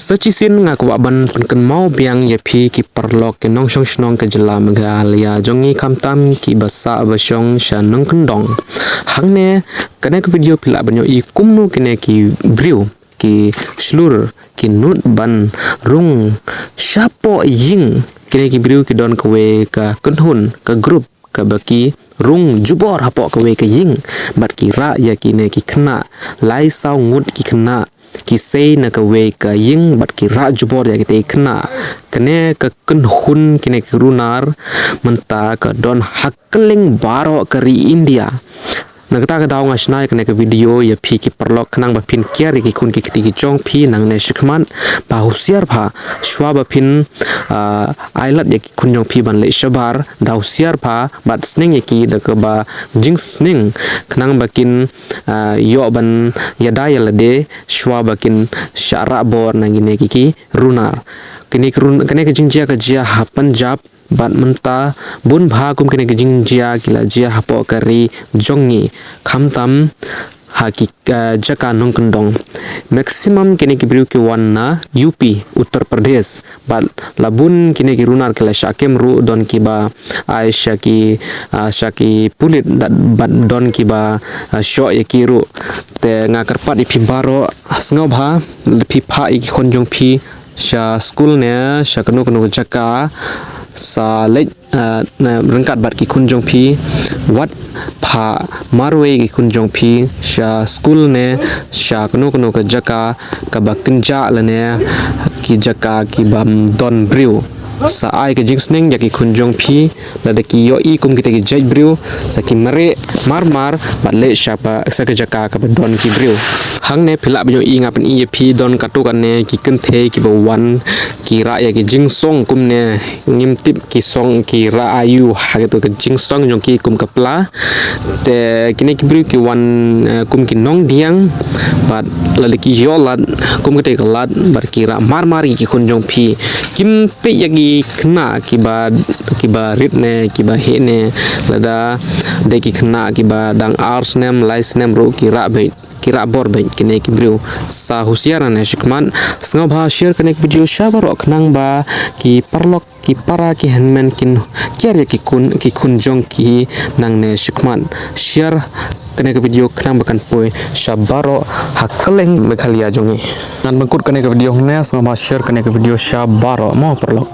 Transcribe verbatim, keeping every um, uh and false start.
Sa shisien nga kwah ban pynkynmaw biang ïa phi ki paralok ki nongshong shnong ka jylla Meghalaya jong ngi, khamtam kiba sah ba shong sha nongkyndong. Hangne kane ka video phi lah ban ïohi kumno kine ki briew ki shlur ki nud ban rung shapoh ïing. Kine ki briew ki don kawei ka kynhun, ka group, kaba ki rung jubor hapoh kawei ka ïing bad ki rah ïa kine ki khynnah, lai saw ngut ki khynnah ki sei na kawei ka ïing bad ki rah jubor ïa kitei ki khynnah. Kane ka kynhun kine ki runar mynta ka don ha kylleng baroh ka ri India. Na kata ka daw nga shna ïa kane ka video ïa phi ki paralok khnang ba phin kiar ïa ki khun ki kti ki jong phi nangne shakhmat. Ba husiar bha shuwa ba phin, ah, ai lad ïa ki khun jong phi ban leit shabar, da husiar bha bad sneng ïa ki da kaba jingsneng khnang ba kin, ah, ïoh ban ïada ïa lade shuwa ba kin shah rah bor na kine ki, ki runar. Kine ki run-, kane ka jingjia ka jia ha Punjab bad mynta bun bha kum kine ki jingjia ki la jia hapoh ka ri jong ngi, khamtam ha ki, ah, jaka nongkyndong. Maximum kine ki briew ki wan na U P, Uttar Pradesh, bad la bun kine ki runar ki la shah kem ruh, don kiba ai sha ki, ah, sha ki pulit, bad don kiba, ah, shoh ïa ki ruh. Te nga kyrpad ïa phi baroh, sngewbha phi phah ïa ki khun jong phi sha skul ne sha kano kano ka jaka, sa leit, ah, na ryngkat bad ki khun jong phi. Wat phah marwei ki khun jong phi sha skul ne sha kano kano ka jaka kaba kynjah lane ki jaka ki bym don briew. Sa ai ka jingsneng ïa ki khun jong phi, lada ki ïohi kum kita ki jait briew, sa ki mareh marmar bad leit sha pa, sha ka jaka kaba don ki briew. Hangne phi lah ban ïohi, nga pyni ïa phi, don katto katne ki kynthei kiba wan ki rah ïa ki jingsong kumne, ngim tip ki song ki rah aïu ha kato ka jingsong jong ki kum ka pla. Te kine ki briew ki wan, eh, kum ki nongdiang bad lada ki ïoh lad kum kata ka lad bad ki rah marmar ïa ki khun jong phi. Kim peit ïa ki khynnah kiba, kiba rit ne kiba heh ne, lada dei ki khynnah kiba dang ar snem lai snem ruh ki rah beit, ki rah bor beit kine ki briew. Sa husiar nangne shakhmat. Sngewbha share kane ka video sha baroh khnang ba ki paralok, ki para, ki hynmen kin kiar ïa ki khun, ki khun jong ki nangne shakhmat. Share kane ka video khnang ba kan poi sha baroh ha kylleng Meghalaya jong ngi. Ngan pynkut kane ka video hangne, sngewbha share kane ka video sha baroh mo paralok.